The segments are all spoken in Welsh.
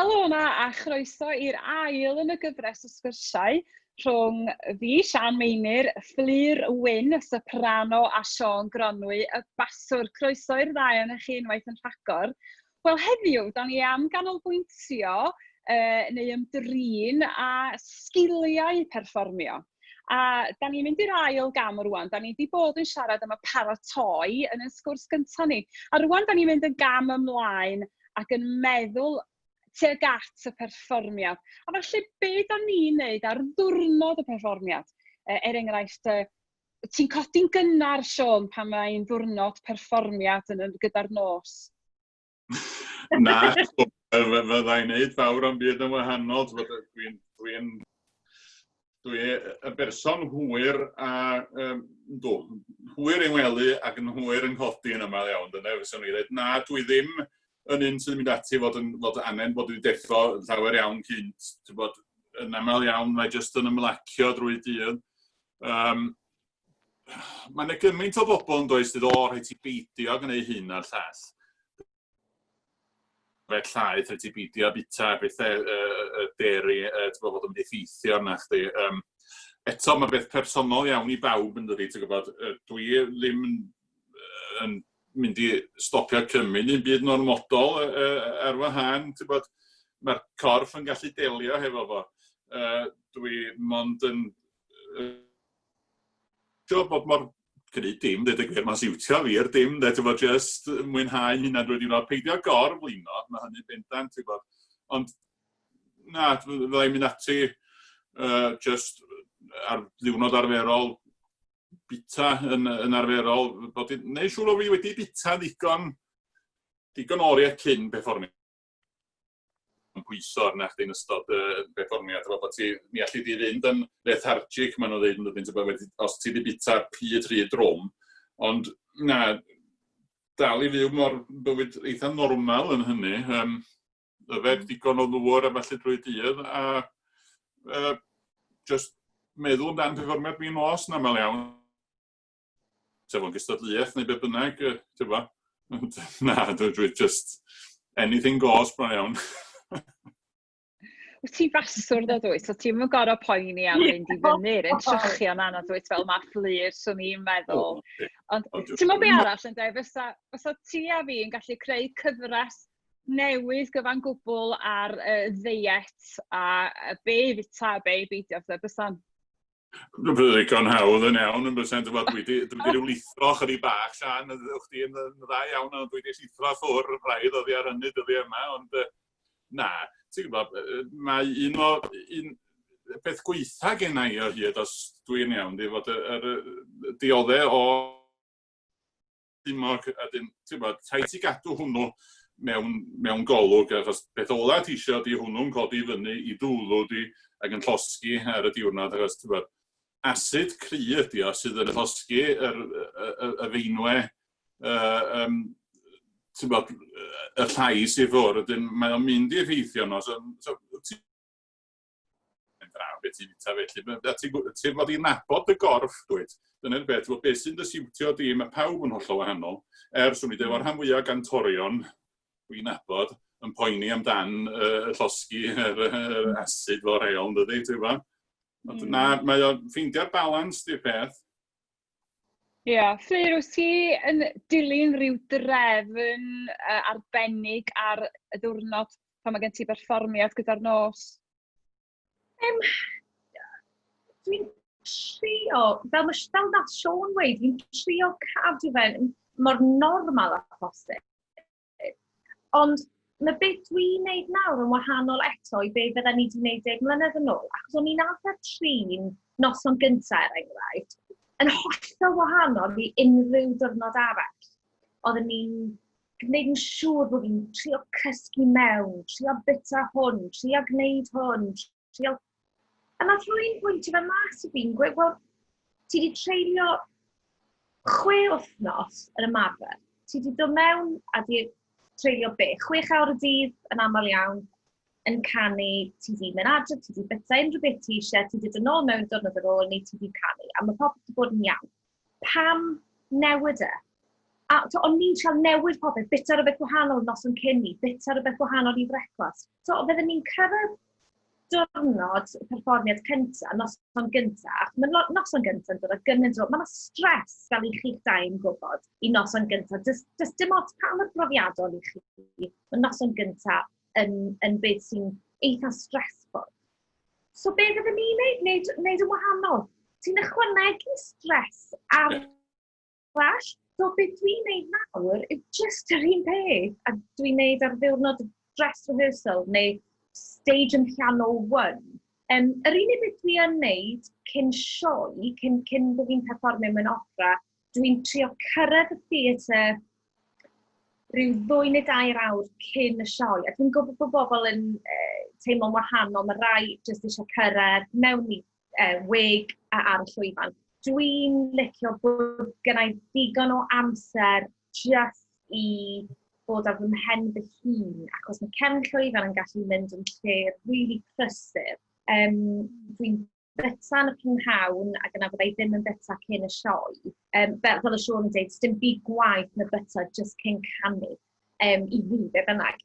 Helo yna a chroeso i'r ail yn y gyfres o sgyrsiau rhwng fi, Sian Meinir, Fflur Wyn, y soprano, a Siôn Gronwy, y baswr. Croeso i'r ddau ohonoch chi unwaith yn rhagor. Wel, heddiw, da ni am ganolbwyntio neu ymdrin â sgiliau perfformio. A da ni'n mynd i'r ail gam rwan. Da ni wedi bod yn siarad am y paratoi yn ein sgwrs gyntaf ni. A rwan da ni'n mynd yn gam ymlaen ac yn meddwl tuag at y perfformiad. A falle be da ni'n neud ar ddiwrnod y perfformiad. Er enghraifft, ti'n codi'n gynnar, Siôn, pan mae'n ddiwrnod perfformiad gyda'r nos? Na, fyddai'n neud fawr am byd yn wahanol. Dwi yn berson hwyr a dw, hwyr yng ngwely ac yn hwyr yng nghodi yn aml iawn. Dyna fyswn i ddweud. Na, dwi ddim yn un sy'n mynd ati fod angen bod wedi deffro llawer iawn cynt. Ti'n bod, yn aml iawn, mae jyst yn ymlacio drwy dydd. Mae yna gymaint o bobl yn does, dweud, o, rhaid ti beidio gwneud hyn a'r llall. Fe llaeth, rhaid ti beidio bita bethau dairy, ti'n gwybod, fod yn mynd i effeithio arna chdi. Eto, mae beth personol iawn i bawb yn dydi, ti'n gwybod, dwi ddim yn mynd i stopio cymryd un byd yn ormodol ar wahân, ti'n gwybod, mae'r corff yn gallu delio hefo fo. Dwi mond yn bod mor gwneud dim, dweud y gwir, mae'n siwtio fi'r dim, de, ti'n bod, just mwynhau hynna drwy diwrnod, peidio gor-flino, mae hynny'n bendant, ti'n bod. Ond na, fyddai'n mynd ati just ar ddiwrnod arferol, bita yn arferol, bod neu siŵr o fi wedi bita digon oriau cyn perfformio. Yn pwyso arna chdi yn ystod y perfformiad, efo bod ti, mi allu di fynd yn lethargic, maen nhw'n dweud yn dydyn, ti'n wedi, os ti wedi bita pryd rhy drwm, ond na, dal i fyw mor bywyd eitha normal yn hynny, yfed digon o ddŵr a falle drwy dydd, a just meddwl amdan perfformiad fi'n nos yn aml iawn. Sef o'n gystadleuaeth neu be bynnag, ti'n gwybod. Na, dwi just anything goes bron iawn. Wyt ti'n faswr ddo dwyt, so ti'n mynd gorau poeni am fynd i fyny'r entrychion yna dwyt, fel mae Fflur, swn i'n meddwl. Ond ti'n meddwl be arall yn dweud, fysa ti a fi yn gallu creu cyfres newydd gyfan gwbl ar ddeiet a be i fita a be i beidio, fysa'n? Dwi'n ddigon hawdd yn iawn yn bysent, dwi wedi rhyw lithro chydig bach, Sian, ydych chdi yn dda iawn, ond dwi wedi llithro ffwr rhaid oddi ar hynny dyddi yma, ond na, ti'n gwybod, mae un o, un, peth gweitha gen i o hyd, os dwi'n iawn, di fod yr diodde o dimog, a dyn, ti'n gwybod, rhaid ti gadw hwnnw mewn golwg, achos beth ola ti eisiau di hwnnw'n codi fyny i dwlw di ac yn llosgi ar y diwrnod, achos ti'n gwybod, asid cry ydi o sydd yn llosgi y feinwe, ti'n gwybod, y llais i ffwrdd, wedyn mae o'n mynd i effeithio nhw. So ti'n draw beth ti'n fita felly. A ti'n fod i nabod dy gorff, dwyt. Dyna'r beth, ti'n beth sy'n dy siwtio di, mae pawb yn hollol wahanol. Er, swn i dweud, o'r rhan fwyaf gantorion dwi'n nabod yn poeni amdan llosgi yr asid fel rheol, yn dydi, ti'n gwybod? Ond na, mae o'n ffeindio'r balans di'r peth. Ie, yeah. Fflur, wyt ti yn dilyn rhyw drefn arbennig ar y diwrnod pan mae gen ti berfformiad gyda'r nos? Dwi'n trio, fel nath Siôn weud, dwi'n trio cadw fe'n mor normal â phosib. Ond mae beth dwi'n neud nawr yn wahanol eto i be fydden ni wedi wneud 10 mlynedd yn ôl. Achos o'n i'n arfer trin noson gyntaf, er enghraifft, yn hollol wahanol i unrhyw diwrnod arall. Oedden ni'n gwneud yn siŵr bod fi'n trio cysgu mewn, trio bita hwn, trio gwneud hwn, trio... A nath rhywun bwyntio fe mas i fi'n gweud, wel, ti wedi treulio 6 wythnos yn ymarfer. Ti wedi dod mewn a di treulio be? 6 awr y dydd yn aml iawn yn canu, ti wedi mynd adre, ti wedi byta unrhyw beth ti eisiau, ti wedi dod nôl mewn diwrnod ar ôl, neu ti wedi canu, a mae popeth wedi bod yn iawn. Pam newid e? A to, o'n ni'n trial newid popeth, bita rhywbeth gwahanol noson cyn ni, bita rhywbeth gwahanol i frecwast. So, fydden ni'n cyrraedd diwrnod y perfformiad cyntaf, noson gyntaf, mae noson gyntaf yn dod â gymaint o... Mae yna stres fel i chi'ch dau yn gwybod i noson gyntaf. Does dim ots pa mor brofiadol i chi, mae noson gyntaf yn beth sy'n eitha stressful. So be fydden ni'n neud? Neud yn wahanol. Ti'n ychwanegu stress arall. So beth dwi'n neud nawr yw just yr un peth. A dwi'n neud ar ddiwrnod dress rehearsal neu stage and piano one. Yr unig beth dwi yn neud cyn sioe, cyn bod fi'n perfformio mewn opera, dwi'n trio cyrraedd y theatr rhyw 2 neu 3 awr cyn y sioe. A dwi'n gwybod bod bobl yn teimlo'n wahanol. Mae rai jyst eisiau cyrraedd mewn i wig a ar y llwyfan. Dwi'n licio bod gennai digon o amser just i bod ar fy mhen fy hun, achos mae cefn llwyfan yn gallu mynd yn lle really prysur. Dwi'n byta yn y prynhawn ac yna fyddai ddim yn byta cyn y sioe. Fel y Siôn yn dweud, dim byd gwaeth na byta just cyn canu i fi, be bynnag.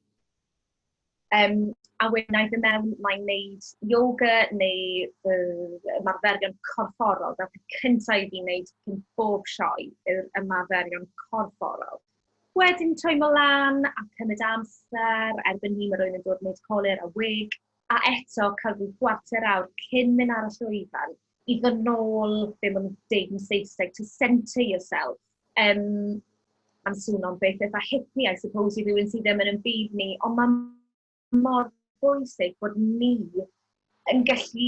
A wedyn na i fynd mewn, mae'n neud yoga neu fy ymarferion corfforol. Fel peth cyntaf i fi wneud cyn bob sioe yw'r ymarferion corfforol. Wedyn twymo lan a cymryd amser, erbyn hyn mae rhywun yn dod wneud colur a wig, a eto cael rhyw gwarter awr cyn mynd ar y llwyfan i ddod nôl, be maen nhw'n deud yn Saesneg, to centre yourself. Mae'n swnio'n beth eitha hippie, I suppose, i rywun sydd ddim yn y byd ni, ond mae mor bwysig bod ni yn gallu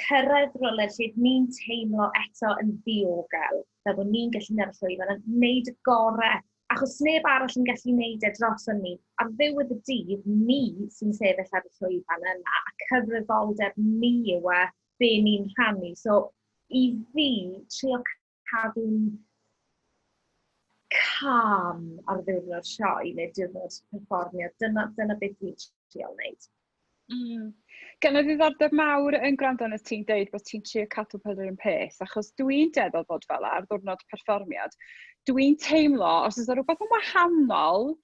cyrraedd rhywle lle ni'n teimlo eto yn ddiogel, fel bod ni'n gallu mynd ar y llwyfan a wneud y gorau, achos neb arall yn gallu wneud e dros ni. Ar ddiwedd y dydd, ni sy'n sefyll ar y llwyfan yna, a cyfrifoldeb ni yw e be ni'n rhannu. So, i fi, trio cadw'n calm ar ddiwrnod sioe neu diwrnod perfformiad, dyna beth dwi'n trio wneud. Gen i ddiddordeb mawr yn gwrando arna ti'n deud bod ti'n trio cadw peth yr un peth, achos dwi'n dueddol bod fel ar ddwrnod perfformiad. Dwi'n teimlo, os oes rhywbeth yn wahanol,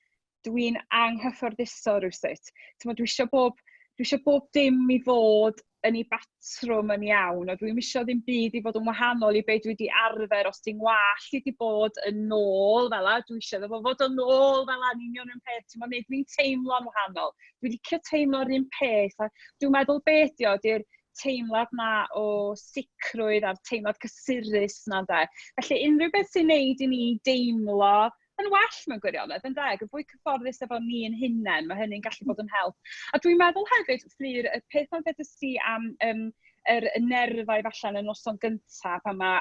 dwi'n anghyfforddus rywsut. T'mod, dwi eisiau bob dim i fod yn ei batrwm yn iawn, a dwi'm isio ddim byd i fod yn wahanol i be dwi wedi arfer. Os ti'n wallt i wedi bod yn ôl fel 'a, dwi eisiau iddo fo fod yn ôl fel 'a, yn union un peth, ti'n neu dwi'n teimlo'n wahanol. Dwi'n licio teimlo'r un peth, a dwi'n meddwl beth 'di o, 'di'r teimlad 'na o sicrwydd a'r teimlad cysurus 'na, ynde. Felly unrhyw beth sy'n neud i ni deimlo yn well mewn gwirionedd, yn deg, yn fwy cyfforddus efo ni yn hunain, mae hynny'n gallu bod yn help. A dwi'n meddwl hefyd, Fflur, y peth ma'n ddedais ti am yr nerfau falle yn y noson gyntaf pan mae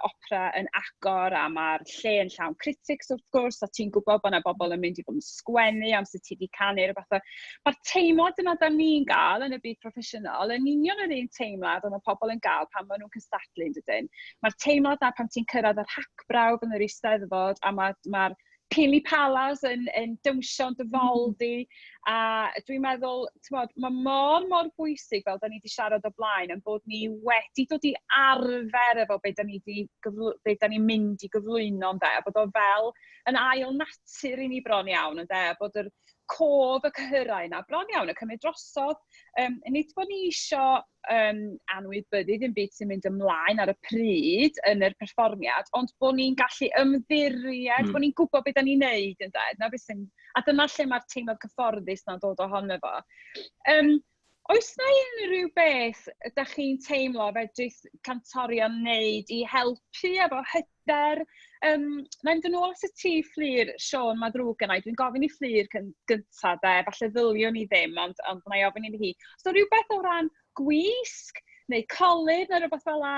opera yn agor a mae'r lle yn llawn critics wrth gwrs, a ti'n gwybod bod yna bobl yn mynd i fod yn sgwennu am sut ti wedi canu rhyw bethau. Mae'r teimlad yna da ni'n gael yn y byd proffesiynol yn union yr un teimlad ond mae pobl yn gael pan maen nhw'n cystadlu, yn dydyn. Mae'r teimlad na pan ti'n cyrraedd yr rhagbrawf yn yr Eisteddfod a mae'r Pili Palas yn downsio'n dy fol di. A dwi'n meddwl, t'mod, mae mor, mor bwysig, fel da ni wedi siarad o blaen, yn bod ni wedi dod i arfer efo be da ni'n mynd i gyflwyno, ynde, a bod o fel yn ail natur i ni bron iawn, ynde, a bod yr cof y cyhyrau yna bron iawn yn cymryd drosodd. Nid bod ni isio anwybyddu ddim byd sy'n mynd ymlaen ar y pryd yn yr perfformiad, ond bod ni'n gallu ymddiried, bod ni'n gwybod beth da ni'n neud, ynde? Na beth sy'n... A dyna lle mae'r teimlad cyfforddus na'n dod ohono fo. Oes na unrhyw beth ydych chi'n teimlo fedrith cantorion wneud i helpu efo hyder? Na i'm dod nôl at y ti, Fflur, Siôn, mae ddrwg gennai. Dwi'n gofyn i Fflur gynta, de, falle ddyliwn i ddim, ond na i ofyn iddi hi. So rhywbeth o ran gwisg neu colur neu rhywbeth fel 'na,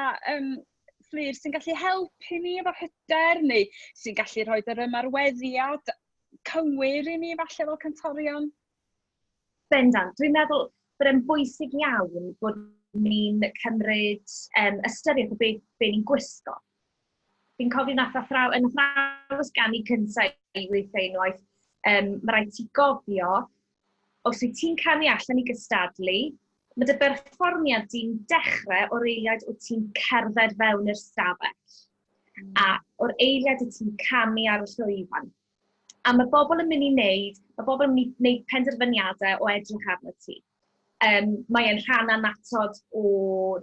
Fflur, sy'n gallu helpu ni efo hyder neu sy'n gallu rhoi yr ymarweddiad cywir i ni falle fel cantorion? Bendant. Dwi'n meddwl bod e'n bwysig iawn bod ni'n cymryd ystyriaeth o be ni'n gwisgo. Fi'n cofio nath athraw, yn athrawes ganu cyntaf i weithio unwaith, mae rhaid ti gofio, os wyt ti'n canu allan i gystadlu, mae dy berfformiad di'n dechrau o'r eiliad wyt ti'n cerdded fewn i'r stafell. A o'r eiliad y ti'n camu ar y llwyfan. A mae bobl yn mynd i wneud, mae bobl yn mynd i wneud penderfyniadau o edrych arno ti. Mae e'n rhan annatod o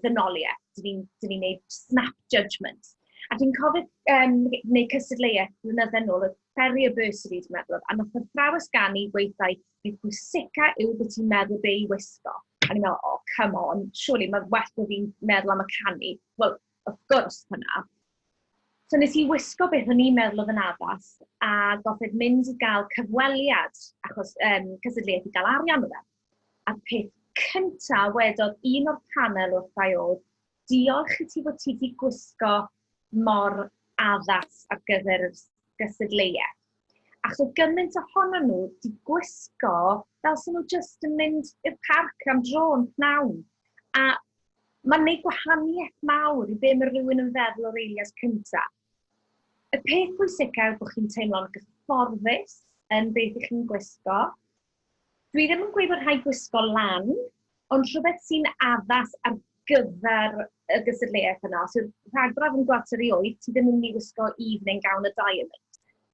ddynoliaeth. Dyn ni'n ni wneud snap judgment. A dwi'n cofio gwneud cystadleuaeth blynydde nôl, y Ferry y Bursary, dwi'n meddwl, a nath athrawes ganu weithiau, beth pwysica yw bod ti'n meddwl be i wisgo. A ni'n meddwl, "Oh, come on, surely mae well bod fi'n meddwl am y canu." Wel, of gwrs hwnna. So nes i wisgo beth o'n i'n meddwl oedd yn addas a goffod mynd i gael cyfweliad, achos cystadleuaeth i gael arian o fe. A peth cynta wedodd un o'r panel wrtha i oedd, "Diolch i ti fod ti wedi gwisgo mor addas ar gyfer y gystadleuaeth." Achos oedd gymaint ohono nhw wedi gwisgo fel sy'n nhw just yn mynd i'r parc am dro yn pnawn. A mae'n gwneud gwahaniaeth mawr i be mae rhywun yn feddwl o'r eiliad cyntaf. Y peth pwysica yw bod chi'n teimlo'n gyfforddus yn beth ych chi'n gwisgo. Dwi ddim yn gweud bod rhaid gwisgo lan, ond rhywbeth sy'n addas ar gyfer y gystadleuaeth yna. Os yw'r rhagbraf yn 7:45, ti ddim yn mynd i wisgo evening gown a diamond.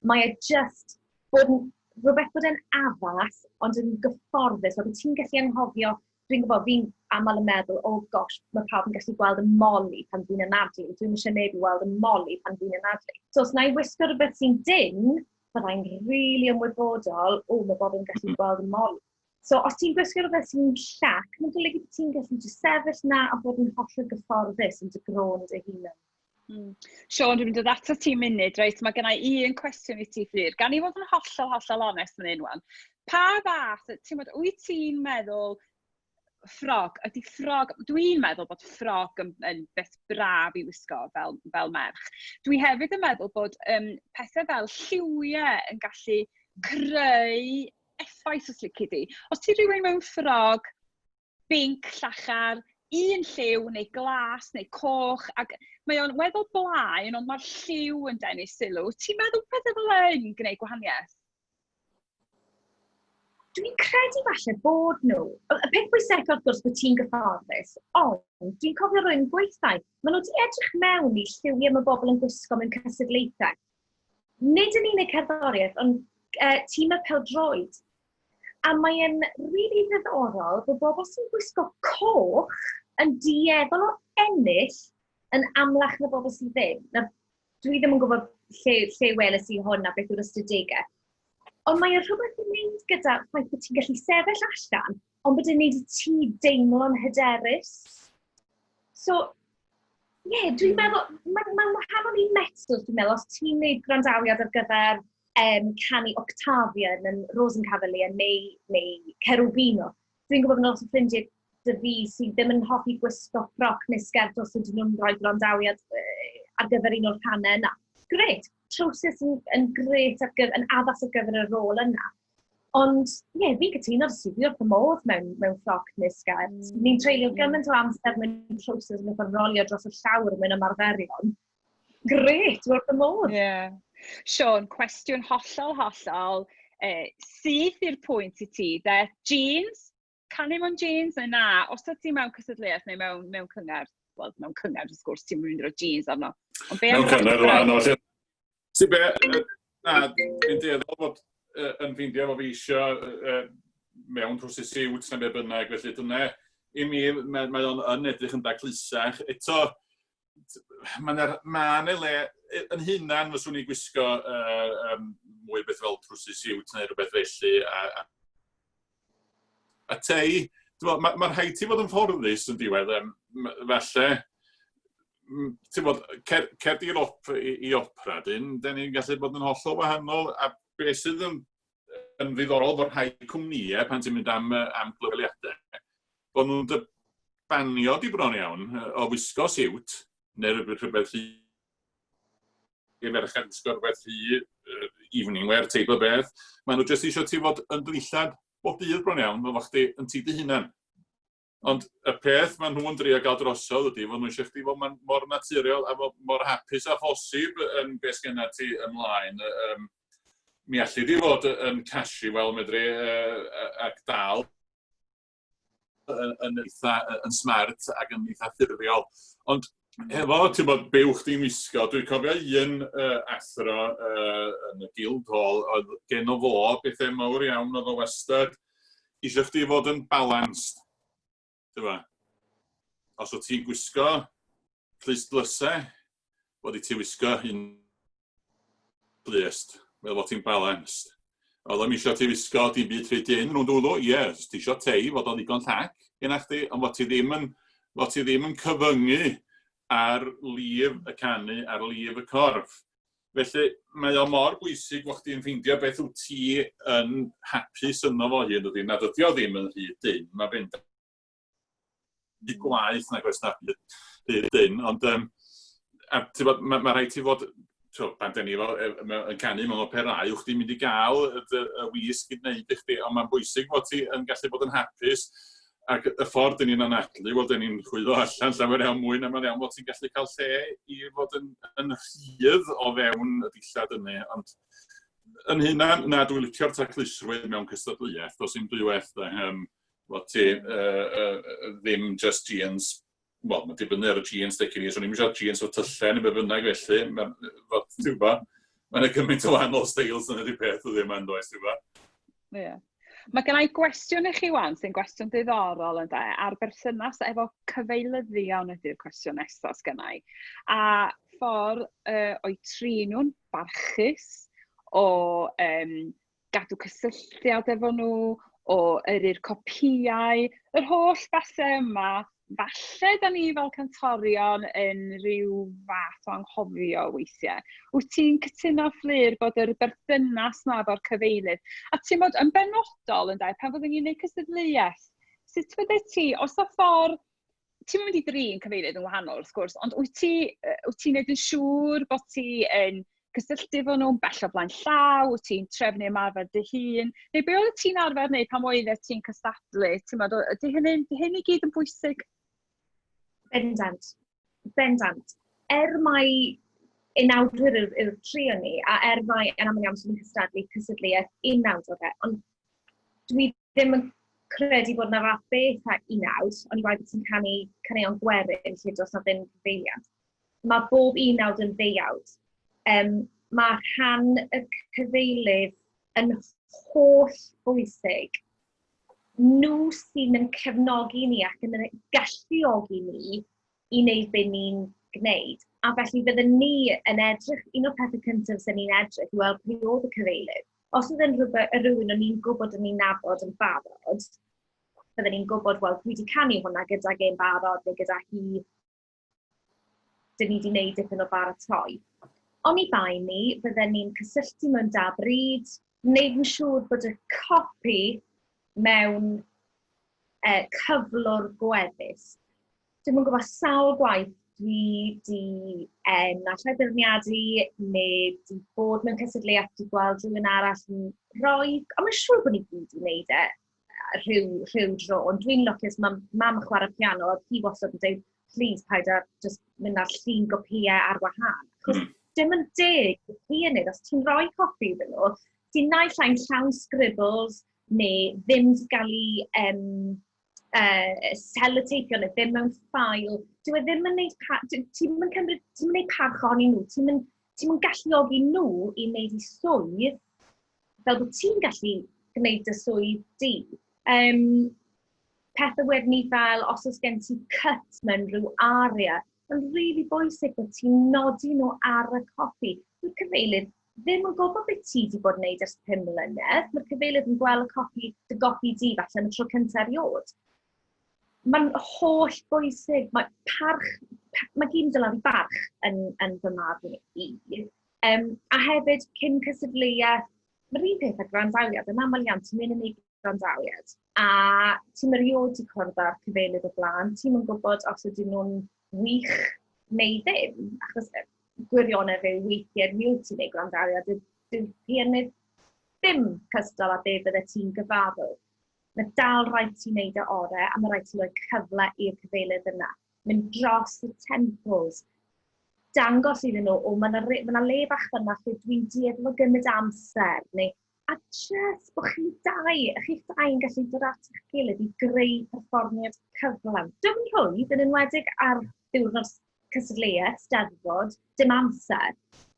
Mae e just bod yn, rhywbeth bod e'n addas, ond yn gyfforddus, fel bod ti'n gallu anghofio. Dwi'n gwybod, fi'n aml yn meddwl, "Oh gosh, mae pawb yn gallu gweld y moli pan dwi'n anadlu. Dwi'n eisiau neb i weld y moli pan dwi'n anadlu." So os na i wisgo rhywbeth sy'n dyn, byddai'n rili really ymwybodol, o, mae bobl yn gallu gweld y moli. So os ti'n gwisgo rhywbeth sy'n llac, mae'n golygu bod ti'n gallu jyst sefyll na a bod yn hollol gyfforddus yn dy grôn dy hunan. Siôn, dwi'n mynd i ddod ato ti munud, reit? Mae gen i un cwestiwn i ti, Fflur. Gan i fod yn hollol, hollol onest fan hyn wan. Pa fath, ti'n meddwl, wyt ti'n meddwl ffrog, ydy ffrog, dwi'n meddwl bod ffrog yn beth braf i wisgo fel merch. Dwi hefyd yn meddwl bod pethau fel lliwiau yn gallu creu effaith os lici di. Os ti rhywun mewn ffrog binc, llachar, un lliw neu glas neu coch, ac mae o'n weddol blaen, ond mae'r lliw yn denu sylw. Ti'n meddwl pethau fel yn gwneud gwahaniaeth? Dwi'n credu falle bod nhw. Y peth bwysicaf wrth gwrs bod ti'n gyfforddus, ond dwi'n cofio rwy'n gweithdai, maen nhw wedi edrych mewn i lliwiau mae bobl yn gwisgo mewn cystadlaethau. Nid yn unig cerddoriaeth, ond tîm y pêl-droed. A mae'n rili really ddiddorol bod bobl sy'n gwisgo coch yn dueddol o ennill yn amlach na bobl sydd ddim. Na, dwi ddim yn gwybod lle weles i hwn a beth yw'r ystadegau. Ond mae rhywbeth i wneud gyda ffaith bod ti'n gallu sefyll allan, ond bod e'n neud i ti deimlo'n hyderus. So, ie, yeah, dwi'n meddwl, mae'n wahanol i metals, dwi'n meddwl, os ti'n neud gwrandawiad ar gyfer canu Octavian yn Rosenkavalier neu Cherubino. Dwi'n gwybod bod lot o ffrindiau 'da fi sydd ddim yn hoffi gwisgo ffroc neu sgert os ydyn nhw'n rhoi gwrandawiad ar gyfer un o'r rhannau yna. Grêt, trowsus yn grêt yn addas ar gyfer y rôl yna. Ond, ie, yeah, fi'n cytuno ti, fi wrth y modd mewn ffroc neu sgert. Ni'n treulio gymaint o amser mewn trowsus yn fatha rolio dros y llawr mewn ymarferion. Grêt, wrth y modd. Yeah. Siôn, cwestiwn hollol, hollol syth i'r pwynt i ti, de. Jeans? Canu mewn jeans neu na? Os ydych ti mewn cystadleuaeth neu mewn cyngerdd, wel, mewn cyngerdd, wrth gwrs, ti'n mynd i roi jeans arno. Ond be am Mewn cyngerdd wahanol, lle. Ti be, na, dwi'n dueddol fod yn ffeindio fod fi eisiau mewn trowsus siwt neu be bynnag, felly dyna i mi, mae o'n yn edrych yn daclusach. Eto, mae'n ma le, yn hunan fyswn i gwisgo mwy beth fel trowsus siwt neu rhywbeth felly, a tei, mae ma rhaid ti fod yn fforddus yn diwedd, falle, ti'n bod, cer di'r i opera, dyn, den ni'n gallu bod yn hollol wahanol, a beth sydd yn ddiddorol fod rhai cwmnïau pan ti'n mynd am glyweliadau, bod nhw'n dy banio di bron iawn o wisgo siwt, neu rhywbeth rhy i ferched wisgo rhywbeth rhy evening wear teip o beth. Maen nhw jyst eisiau ti fod yn ddillad bob dydd bron iawn, fel chdi yn ti dy hunan. Ond y peth maen nhw'n drio gael drosodd ydy fod nhw eisiau chdi fod mor naturiol a fod mor hapus â phosib yn beth sgenna ti ymlaen. Mi allu di fod yn casual medru ac dal yn eitha yn smart ac yn eitha ffurfiol. Ond Efo, ti'n bod, be wch chdi'n wisgo, dwi'n cofio un athro yn y Guildhall, oedd gen o fo bethau mawr iawn, oedd o wastad eisiau chdi fod yn balanced. Ti'n bod? Os o ti'n gwisgo clustdlysau, fod i ti wisgo un glust, fel fod ti'n balanced. Oedd o'm isio ti wisgo dim byd rhy dynn rownd wddw, ie, os ti isio tei, fod o'n ddigon llac genna chdi, ond fod ti ddim yn, fod ti ddim yn cyfyngu ar lif y canu, ar lif y corff. Felly, mae o mor bwysig fod chdi'n ffeindio beth wyt ti yn hapus yno fo hun, ydy, nad ydy o ddim yn rhy dynn, mae bendant gwaeth nag oes na rhy dynn, ond a ti'n bod, mae rhaid ti fod, t'wo, pan dan ni efo, yn canu mewn operau, wyt chdi'n mynd i gael y wisg i wneud i chdi, ond mae'n bwysig fod ti yn gallu bod yn hapus, ac y ffordd dyn ni'n anadlu, wel, dyn ni'n chwyddo allan llawer iawn mwy na mae'n iawn fod ti'n gallu cael lle i fod yn rhydd o fewn y dillad yna, ond yn hynna, na, dwi'n licio'r taclusrwydd mewn cystadleuaeth, does dim dwywaith, de, fod ti ddim just jeans, wel, mae'n dibynnu ar y jeans decyn ni, so ni'n eisiau jeans o tyllau neu be bynnag felly, fod, ti'n gwybod, mae'n gymaint o wahanol styles yn ydy peth o ddim yn does, ti'n gwybod? Ie. Yeah. Mae gen i gwestiwn i chi wan, sy'n gwestiwn diddorol ynde, a'r berthynas efo cyfeilyddion ydy'r cwestiwn nesaf sgynna i. A ffordd o'i trin nhw'n barchus, o gadw cysylltiad efo nhw, o yrru'r copïau, yr holl bethau yma, falle da ni fel cantorion yn rhyw fath o anghofio weithiau. Wyt ti'n cytuno, Fflur, bod yr berthynas 'na efo'r cyfeilydd? A ti'n bod yn benodol, ynde, pan fyddwn ni'n gwneud cystadleuaeth, sut fydde ti, os o ffordd, ti'n mynd i drin cyfeilydd yn wahanol wrth gwrs, ond wyt ti'n neud yn siŵr bod ti yn cysylltu efo nhw'n bell o flaen llaw, wyt ti'n trefnu ymarfer dy hun, neu be oedd ti'n arfer wneud pan oeddet ti'n cystadlu? Ti'n meddwl, ydy hyn i gyd yn bwysig? Bendant, bendant. Er mai unawdwyr yw'r tri o'n ni, a er mai yn aml iawn sy'n cystadlu cystadleuaeth unawd o fe, ond dwi ddim yn credu bod yna fath beth â unawd, ond i waith bod ti'n canu caneuon gwerin lle does na ddim cyfeiliant. Mae bob unawd yn ddeuawd. Mae rhan y cyfeilydd yn holl bwysig. Nhw sy'n yn cefnogi ni ac yn galluogi ni i wneud be ni'n gwneud. A felly fydden ni yn edrych, un o'r pethau cyntaf sy'n ni'n edrych i weld pwy oedd y cyfeilydd. Os oedd e'n rhywun o'n ni'n gwybod o'n ni'n nabod yn barod, fydden ni'n gwybod, wel, dwi wedi canu hwnna gydag e'n barod neu gyda hi, dyn ni wedi gwneud dipyn o baratoi. Oni bai ni, fydden ni'n cysylltu mewn da bryd, wneud yn siŵr bod y copi mewn cyflwr gweddus. Dwi'm yn gwybod sawl gwaith dwi di naill ai beirniadu neu di bod mewn cystadleuaeth, di gweld rhywun arall yn rhoi, ond mae'n siŵr bod ni gyd wedi wneud e rhyw dro, ond dwi'n lwcus, mae mam yn chwarae piano, a hi wastad yn dweud, please paid â just mynd â'r llun gopïau ar wahân. Achos dim yn deg i'r pianydd, os ti'n rhoi copi iddyn nhw, ti'n naill ai'n llawn scribbles, neu ddim wedi cael ei seloteipio neu ddim mewn ffail. Dyw e ddim yn neud ti'm yn cymryd, ti'm yn neud parch ohonyn nhw, ti'm yn galluogi nhw i wneud eu swydd fel bod ti'n gallu gwneud dy swydd di. Pethau wedyn ni fel, os oes gen ti cut mewn rhyw aria, mae'n rili bwysig bod ti'n nodi nhw ar y copi. Dyw'r cyfeilydd ddim yn gwybod beth ti wedi bod yn neud ers 5 mlynedd. Mae'r cyfeilydd yn gweld y copi, dy gopi di falle am y tro cyntaf erioed. Mae'n holl bwysig. Mae parch, mae gyd yn dod i barch yn fy marn i. A hefyd, cyn cystadleuaeth, mae'r un peth â gwrandawiad. Yn aml iawn, ti'n mynd yn ei gwrandawiad. A ti'n erioed wedi cwrdd â'r cyfeilydd o blaen. Ti'm yn gwybod os ydyn nhw'n wych neu ddim. Achos gwirionedd yw weithiau mi wyt ti'n neud gwrandawiad, dyw'r pianydd ddim cystal â be bydde ti'n gyfarwydd. Mae dal rhaid ti wneud y orau a mae rhaid ti roi cyfle i'r cyfeilydd yna. Mynd dros y tempos, dangos iddyn nhw, o, mae 'na le bach fyna lle dwi'n dueddol o gymryd amser, neu a just bod chi'ch dau yn gallu dod at eich gilydd i greu perfformiad cyflawn. Dim rhwydd, yn enwedig ar ddiwrnod cystadleuaeth, steddfod, dim amser,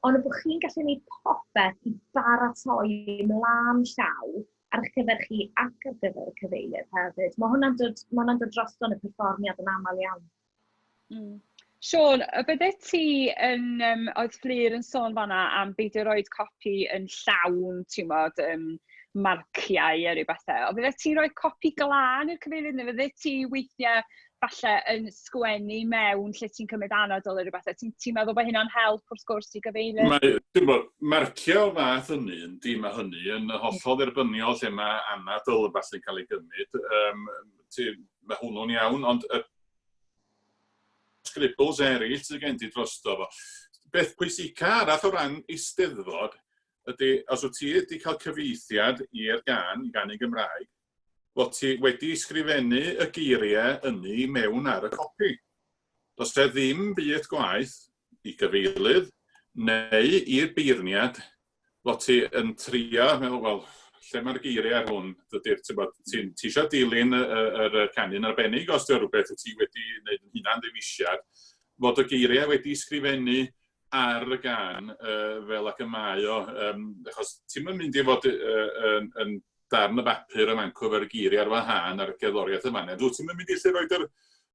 ond bod chi'n gallu gwneud popeth i baratoi ymlaen llaw ar eich cyfer chi ac ar gyfer y cyfeilydd hefyd. Mae hwnna'n dod, ma hwnna dod drosto yn y perfformiad yn aml iawn. Siôn, y bydde ti yn, oedd Fflur yn sôn fanna am beidio rhoi copi yn llawn, ti'n modd, marciau a rhyw bethau. O fydde ti'n rhoi copi glân i'r cyfeilydd, neu fydde ti weithiau falle yn sgwennu mewn lle ti'n cymryd anadl neu rhyw bethau? Ti'n ti meddwl bod hynna'n help wrth gwrs i gyfeilydd? Mae, ti'n bod, marciau o'r fath hynny, yndi, mae hynny yn hollol dderbyniol lle mae anadl yn falle'n cael ei gymryd. Ti, mae hwnnw'n iawn, ond y scribbles eraill sydd gen ti drosto fo. Beth pwysica arall o ran eisteddfod ydy, os wyt ti wedi cael cyfieithiad i'r gan, i ganu Gymraeg, fod ti wedi sgrifennu y geiriau ynny mewn ar y copi. Does e ddim byd gwaeth i gyfeilydd neu i'r beirniad fod ti yn trio, meddwl, wel, lle mae'r geiriau ar hwn? Dydy'r, ti'n bod, ti'n ti eisiau dilyn y, y, y canu'n arbennig os ydy rhywbeth wyt ti wedi wneud yn hunan ddewisiad, fod y geiriau wedi sgrifennu ar y gan fel ac y mae o, achos ti'm yn mynd i fod yn, yn darn y bapur yn fancw efo'r geiriau ar wahân a'r gerddoriaeth yma. Dwi ti'm yn mynd i allu rhoi yr,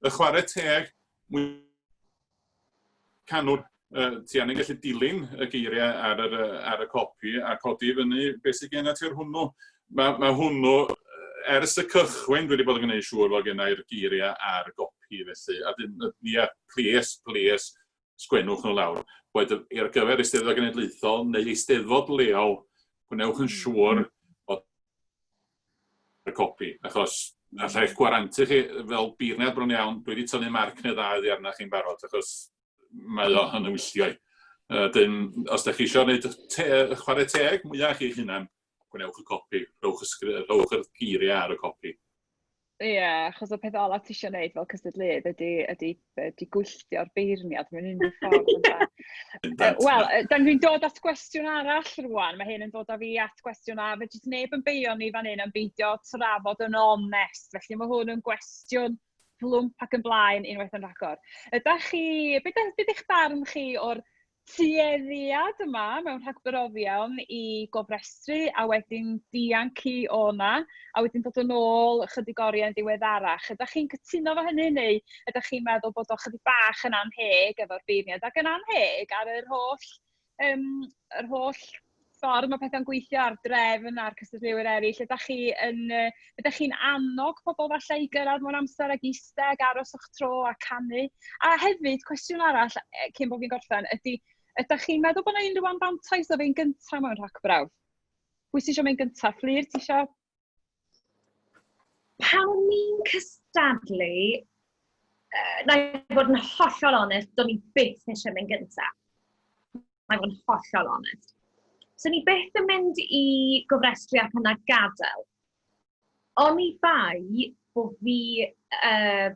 y chwarae teg mwy canwr, ti angen gallu dilyn y geiriau ar, yr, ar y copi a codi i fyny beth sydd gen ti ar hwnnw. Mae, mae hwnnw, ers y cychwyn, dwi wedi bod yn gwneud siŵr fod gen i'r geiriau ar gopi felly. A dyn, ia, ples, ples, sgwennwch nhw lawr. Boed ar gyfer Eisteddfod Genedlaethol neu Eisteddfod leol, gwnewch yn siŵr bod y copi, achos alla i'ch gwarantu chi, fel beirniad bron iawn, dwi wedi tynnu marc neu ddau oddi arna chi'n barod, achos mae o yn wylltio i. Dyn, os da chi eisiau gwneud te, chwarae teg mwyach chi'ch hunan, gwnewch y copi, rhowch y, rhowch y geiriau ar y copi. Ie, yeah, achos y peth ola ti eisiau gwneud fel cystadleuydd ydy, ydy, ydy gwylltio'r beirniad mewn unrhyw ffordd. Wel, da ni'n dod at gwestiwn arall rwan. Mae hyn yn dod â fi at gwestiwn a fe jyst neb yn beio ni fan hyn am beidio trafod yn onest. Felly mae hwn yn gwestiwn plwmp ac yn blaen unwaith yn rhagor. Ydych chi, beth beth eich barn chi o'r tueddiad yma mewn rhagbrofion i gofrestru a wedyn dianc i o 'na, a wedyn dod yn ôl ychydig oriau yn ddiweddarach? Ydych chi'n cytuno efo hynny, neu ydych chi'n meddwl bod o chydig bach yn anheg efo'r beirniad ac yn anheg ar yr holl, um, yr holl ffordd mae pethau'n gweithio a'r drefn a'r cystadleuwyr eraill? Ydych chi yn, ydych chi'n annog pobl falle i gyrraedd mewn amser ag eistedd ac aros o'ch tro a canu? A hefyd, cwestiwn arall cyn bod fi'n gorffen, ydy, ydych chi'n meddwl bod yna unrhyw anfantais o fe'n gyntaf mewn rhagbrawf? Pwy sy'n eisiau mynd gyntaf? Fflur, ti eisiau? Pan o'n i'n cystadlu, na i fod yn hollol onest, do'n i byth eisiau mynd gyntaf. Na i fod yn hollol onest. So ni byth yn mynd i gofrestru ac yna gadael. Oni bai bod fi,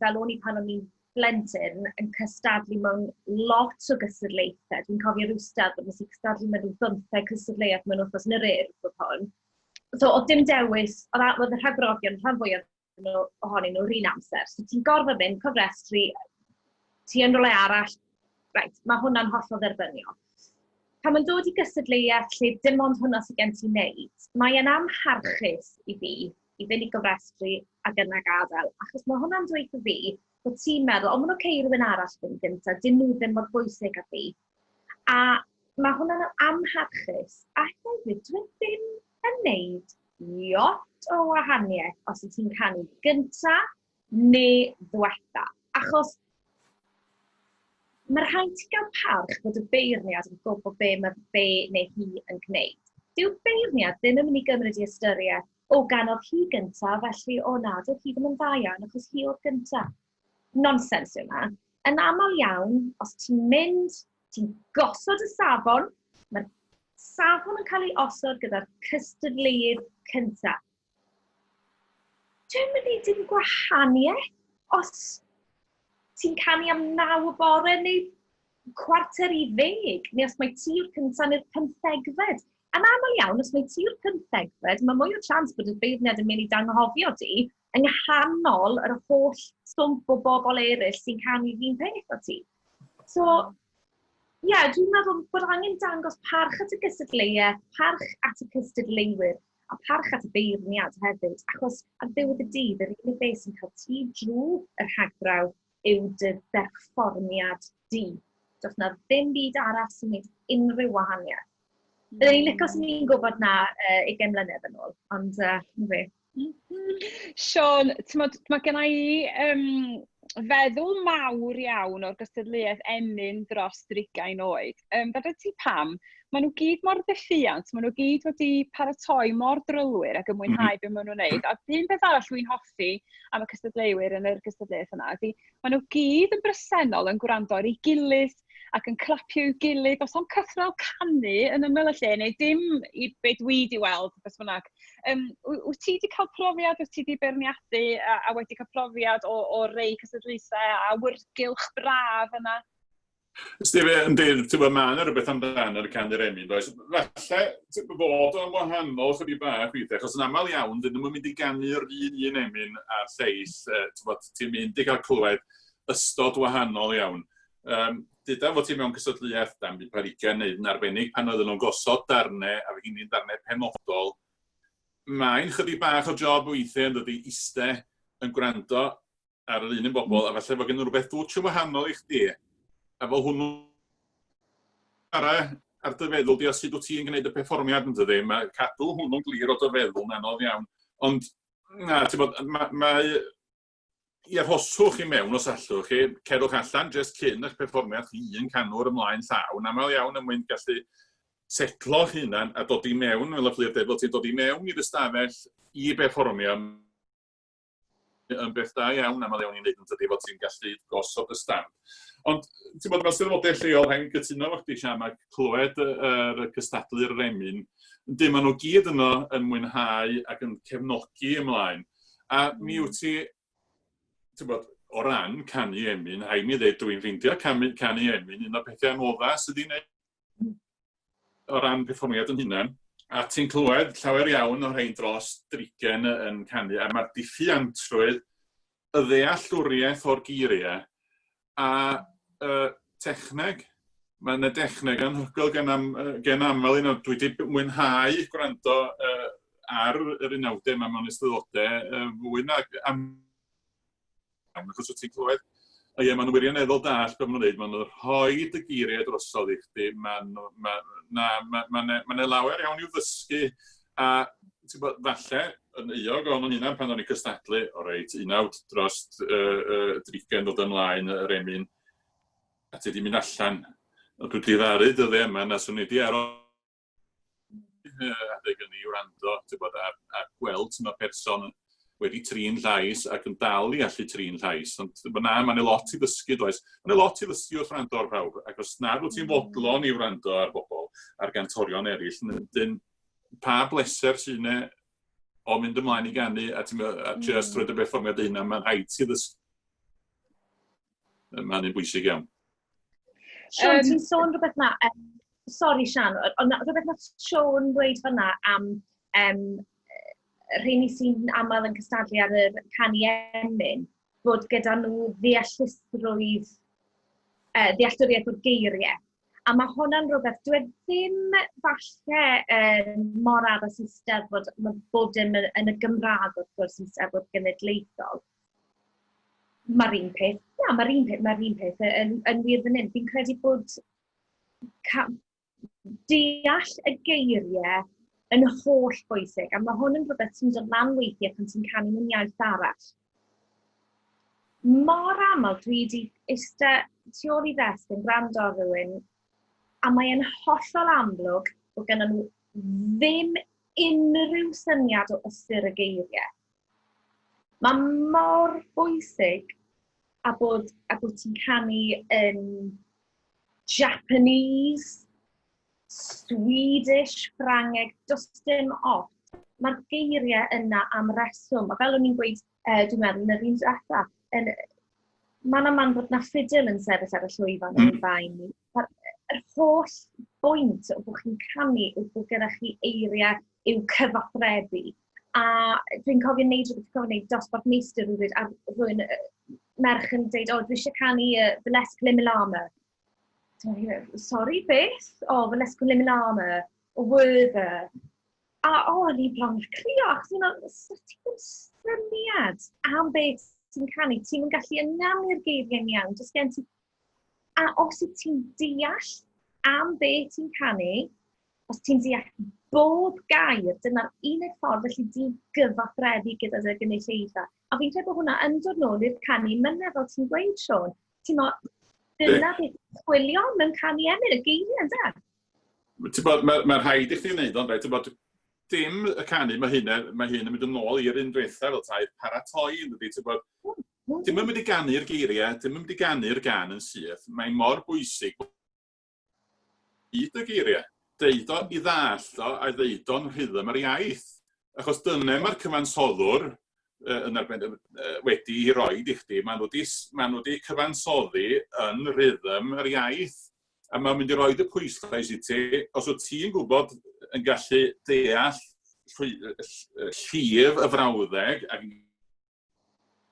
fel o'n i pan o'n i'n blentyn, yn cystadlu mewn lot o gystadlaethau. Dwi'n cofio rhyw steddfod, nes i cystadlu mewn rhyw 15 cystadleuaeth mewn wythnos yn yr Urdd oedd hwn. So oedd dim dewis, oedd oedd y rhagbrofion rhan fwyaf nhw, ohonyn nhw'r un amser. So ti'n gorfod mynd, cofrestru, ti yn rhywle arall, reit, mae hwnna'n hollol dderbyniol. Pan mae'n dod i gystadleuaeth lle dim ond hwnna sydd gen ti wneud, mae e'n amharchus i fi i fynd i gofrestru ac yna gadael, achos mae hwnna'n dweud wrtho fi bod ti'n meddwl, o, mae'n oce i rywun arall fynd gyntaf, dyn nhw ddim mor bwysig â fi. A mae hwnna'n amharchus, a hefyd, dwi ddim yn neud iot o wahaniaeth os wyt ti'n canu gynta neu ddwetha. Achos mae rhaid ti gael parch bod y beirniad yn gwybod be mae fe neu hi yn gwneud. Dyw'r beirniad ddim yn mynd i gymryd i ystyriaeth, o, ganodd hi gynta, felly o na, doedd hi ddim yn dda iawn achos hi oedd gynta. Nonsens yw hwnna. Yn aml iawn, os ti'n mynd, ti'n gosod y safon, mae'r safon yn cael ei osod gyda'r cystadleuydd cyntaf. Dwi'n mynd i dim gwahaniaeth os ti'n canu am 9 y bore neu 9:45, neu os mae ti yw'r cyntaf neu'r pymthegfed. Yn aml iawn, os mae ti yw'r pymthegfed, mae mwy o chance bod y beirniad yn mynd i danghofio di yng nghanol yr holl swmp o bobl eraill sy'n canu'r un peth o ti. So, ie, yeah, dwi'n meddwl bod angen dangos parch at y gystadleuaeth, parch at y cystadleuwyr, a parch at y beirniad hefyd, achos ar ddiwedd y dydd, yr unig beth sy'n cael ti drwy y rhagbrawf yw dy berfformiad di. Does na ddim byd arall sy'n gwneud unrhyw wahaniaeth. Byddwn ni'n licio sy'n ni'n gwybod na 20 mlynedd yn ôl, ond na fe. Siôn, t'mod, mae gen i feddwl mawr iawn o'r gystadleuaeth emyn dros 30 oed. Fedra ti pam? Maen nhw gyd mor ddiffuant, maen nhw gyd wedi paratoi mor drylwyr ac yn mwynhau be maen nhw'n wneud. A un peth arall dwi'n hoffi am y cystadleuwyr yn yr gystadleuaeth yna ydy, maen nhw gyd yn bresennol yn gwrando ar ei gilydd ac yn clapio i'w gilydd. Does na'm cythrel canu yn ymyl y lle, neu dim i be dwi wedi weld, beth bynnag. Wyt ti wedi cael profiad, wyt ti wedi beirniadu a wedi cael profiad o rei cystadlaethau a awyrgylch braf yna? Ysti, yndi, ti'n gwybod, mae yna rhywbeth amdano yr canu'r emyn, does? Falle ti'n gwbod, fod o'n wahanol chydig bach weithiau, achos yn aml iawn, dyn nhw'n mynd i ganu'r un un emyn a'r lleill, ti'n gwbod, ti'n mynd i gael clywed ystod wahanol iawn. Duda fod ti mewn cystadleuaeth dan 5 ar 20 neu yn arbennig pan oedden nhw'n gosod darnau a rheiny'n darnau penodol, mae'n chydig bach o job weithiau yn dydi, iste yn gwrando ar yr un un bobl, a falle fod gen nhw rhywbeth dwtsh yn wahanol i chdi, a fel hwnnw chwarae ar dy feddwl di a sut wyt ti'n gwneud y perfformiad yn dydi, mae cadw hwnnw'n glir o dy feddwl yn anodd iawn. Ond na, ti'n bod, mae i arhoswch i mewn os allwch chi, cerwch allan jyst cyn eich perfformiad chi un canwr ymlaen llaw, yn aml iawn er mwyn gallu setlo'ch hunan a dod i mewn, fel y Fflur dweud, fel ti'n dod i mewn i'r ystafell i berfformio yn beth da iawn, aml iawn i wneud yn dydi, fod ti'n gallu gosod y stamp. Ond, ti'n bod, fel steddfodau lleol, rhaid gytuno efo chdi, Sian, mae clywed yr cystadlu'r emyn, yndi, maen nhw gyd yno yn mwynhau ac yn cefnogi ymlaen. A mi wyt ti, ti'n bod, o ran canu emyn, rhaid mi ddweud, dwi'n ffeindio canu emyn un o'r pethau anoddaf sydd wedi'i wneud o ran perfformiad yn hunan. A ti'n clywed llawer iawn o'r rhain dros drigen yn canu, a mae'r diffuantrwydd, y ddealltwriaeth o'r geiriau, a techneg. Mae yna dechneg anhygoel gen aml un o, dwi wedi mwynhau gwrando ar yr unawdau yma mewn eisteddfodau fwy nag am, achos wyt ti'n clywed, a ie, maen nhw wirioneddol dallt beth maen nhw'n dweud, maen nhw'n rhoi y geiriau drosodd i chdi, maen nhw, ma, na, ma, ma, ma, ma, ma lawer iawn i'w ddysgu, a ti'n bod, falle, yn euog o'n hunan pan o'n i'n cystadlu, o reit, unawd dros drigen dod ymlaen yr emyn, a ti wedi mynd allan. Ond dwi wedi ddaru dyddiau yma na swn i wedi aros adeg ynni i wrando, ti'n bod, a gweld sut mae person wedi trin llais ac yn dal i allu trin llais. Ond na, mae'n lot i ddysgu, does? Mae'n lot i ddysgu wrth wrando ar pawb, ac os nad wyt ti'n fodlon i wrando ar bobl, ar gantorion eraill, dyn, pa bleser sy'n ne o mynd ymlaen i ganu a ti'n a just rhoi dy berfformiad dy hunan, mae'n rhaid ti ddysgu. Mae'n un bwysig iawn. Siôn, ti'n sôn rhywbeth na, sori Sian, ond rhywbeth na Siôn dweud fyna am rheini sy'n aml yn cystadlu ar yr canu emyn, bod gyda nhw ddeallusrwydd, ddealltwriaeth o'r geiriau. A mae hwnna'n rhywbeth, dwi e ddim falle mor addas i Steddfod, mae bob dim yn y Gymraeg wrth gwrs yn Steddfod Genedlaethol. Mae'r un peth, na, mae'r un peth, mae'r un peth yn wir fan hyn. Fi'n credu bod deall y geiriau yn holl bwysig, a mae hwn yn rhywbeth sy'n dod lan weithiau pan ti'n canu mewn iaith arall. Mor aml dwi wedi eistedd tu ôl i ddesg yn gwrando ar rhywun, a mae'n hollol amlwg bod gennym nhw ddim unrhyw syniad o ystyr y geiriau. Mae mor bwysig a bod ti'n canu yn Japanese, Swedish, Ffrangeg, does dim ots. Mae'r geiriau yna am reswm. A fel o'n i'n gweud, dwi'n meddwl, yn yr un diwetha, mae'n aml bod na ffidil yn sefyll ar y llwyfan yn bai ni. Yr holl bwynt o bod chi'n canu yw bod gyda chi eiriau i'w cyfathrebu. A dwi'n cofio wneud rhywbeth, dwi'n cofio wneud dosbarth meistr rhywbryd, a rhywun, merch yn dweud, "O, dwi eisiau canu Burlesque Limelama." Sorry, beth? O, oh, Lescwn Liminama, o Werther. A o, o'n i bron â crio, achos o'n i'n meddwl, ti ddim syniad am beth ti'n canu, ti'n gallu ynganu'r geiriau'n iawn, jyst gen ti. A os wyt ti'n deall am beth ti'n canu, os ti'n deall bob gair, dyna'r unig ffordd felly di gyfathrebu gyda dy gynulleidfa. A fi'n credu bod hwnna yn dod nôl i'r canu mynedd, fel ti'n gweud, Siôn. Ti'n mo, dyna beth ti'n chwilio mewn canu emyn, y geiriau, ynde? Ti'n bod, mae ma rhaid i chdi wneud o'n rhaid, ti'n bod, dim y canu, mae hyn, mae hyn yn mynd yn ôl i'r un diwetha fel tair paratoi, yn dydi, ti'n bod, dim yn mynd i ganu'r geiriau, dim yn mynd i ganu'r gan yn syth, mae'n mor bwysig deud y geiriau, deud o i ddallt o a ddeud o'n rhythm yr iaith. Achos dyna mae'r cyfansoddwr yn arbennig wedi ei roed i chdi. Maen nhw wedi, maen nhw wedi cyfansoddi yn rhythm yr iaith. A mae'n mynd i roed y pwyslais i ti. Os wyt ti'n gwybod yn gallu deall llif y frawddeg ac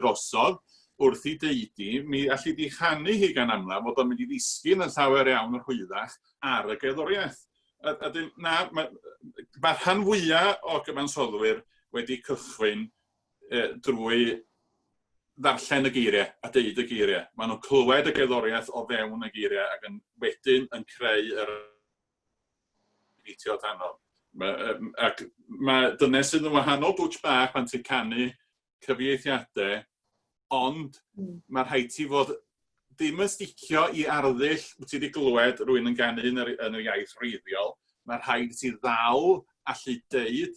drosodd wrth i deud i, mi alli di chanu hi gan amla, fod o'n mynd i ddisgyn yn llawer iawn yn rhwyddach ar y gerddoriaeth. A, a dyn, na, mae, ma rhan fwyaf o gyfansoddwyr wedi cychwyn drwy ddarllen y geiriau a deud y geiriau. Maen nhw'n clywed y gerddoriaeth o fewn y geiriau ac yn wedyn yn creu yr gweithio tano. Mae, ac mae dyna sydd yn wahanol dwtch bach pan ti'n canu cyfieithiadau, ond mae rhaid ti fod ddim yn sticio i arddull wyt ti wedi glywed rhywun yn ganu yn yr, yn yr iaith wreiddiol. Mae rhaid i ti ddal allu deud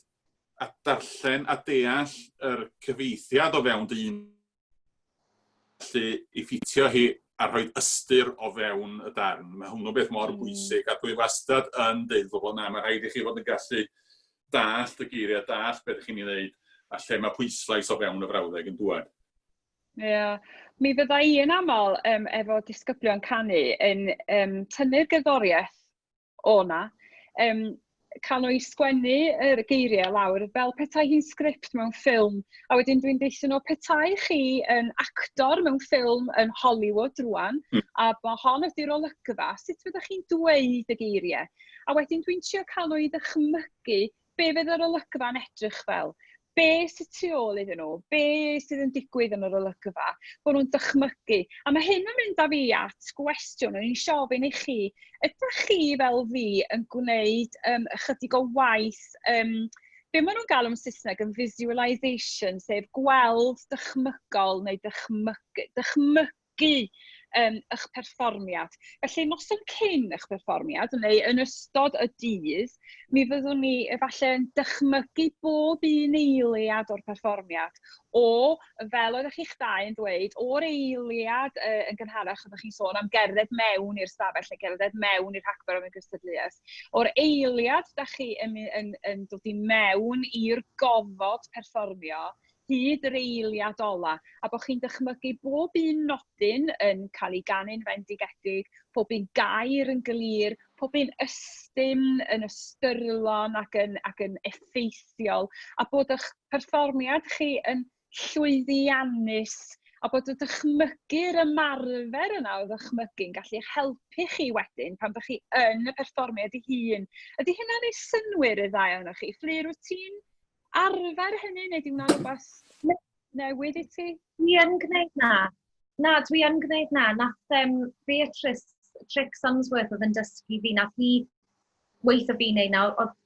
a darllen a deall yr cyfieithiad o fewn dy un gallu i ffitio hi a rhoi ystyr o fewn y darn. Mae hwnnw'n beth mor bwysig, a dwi wastad yn deud bobl, na, mae rhaid i chi fod yn gallu dallt y geiriau, dallt beth ydych chi'n ei wneud, a lle mae pwyslais o fewn y frawddeg yn dŵad. Ie, yeah. Mi fydda i yn aml efo disgyblion canu yn tynnu'r gerddoriaeth o 'na, cael nhw i sgwennu yr geiriau lawr fel petai hi'n sgript mewn ffilm. A wedyn dwi'n deutha nhw, petai chi yn actor mewn ffilm yn Hollywood rwan, a bo hon ydy'r olygfa, sut fyddech chi'n dweud y geiriau? A wedyn dwi'n trio cael nhw i ddychmygu be fydd yr olygfa'n edrych fel, be sydd tu ôl iddyn nhw, be sydd yn digwydd yn yr olygfa, bod nhw'n dychmygu. A mae hyn yn mynd â fi at gwestiwn o'n i eisiau ofyn i chi. Ydych chi fel fi yn gwneud ychydig o waith, be maen nhw'n galw yn Saesneg yn visualisation, sef gweld dychmygol neu dychmygu eich perfformiad. Felly, noson cyn eich perfformiad, neu yn ystod y dydd, mi fyddwn ni efallai yn dychmygu bob un eiliad o'r perfformiad. O, fel oeddech chi'ch dau yn dweud, o'r eiliad yn gynharach oeddech chi'n sôn am gerdded mewn i'r stafell neu gerdded mewn i'r rhagor am y gystadleuaeth. O'r eiliad da chi yn dod i mewn i'r gofod perfformio, hyd yr eiliad ola, a bod chi'n dychmygu bob un nodyn yn cael ei ganu'n fendigedig, pob un gair yn glir, pob un ystym yn ystyrlon ac yn effeithiol, a bod eich perfformiad chi yn llwyddiannus, a bod y dychmygu'r ymarfer yna o ddychmygu'n gallu eich helpu chi wedyn pan ydych chi yn y perfformiad ei hun. Ydy hynna'n ei synnwyr y ddau ohonoch chi? Fflur, wyt ti'n arfer hynny, neu di hwnna'n rhywbeth newydd i ti? Dwi yn gwneud na. Na, dwi yn gwneud na. Nath Beatrice Trick Sunsworth oedd yn dysgu fi, nath hi weithio fi wneud na, oedd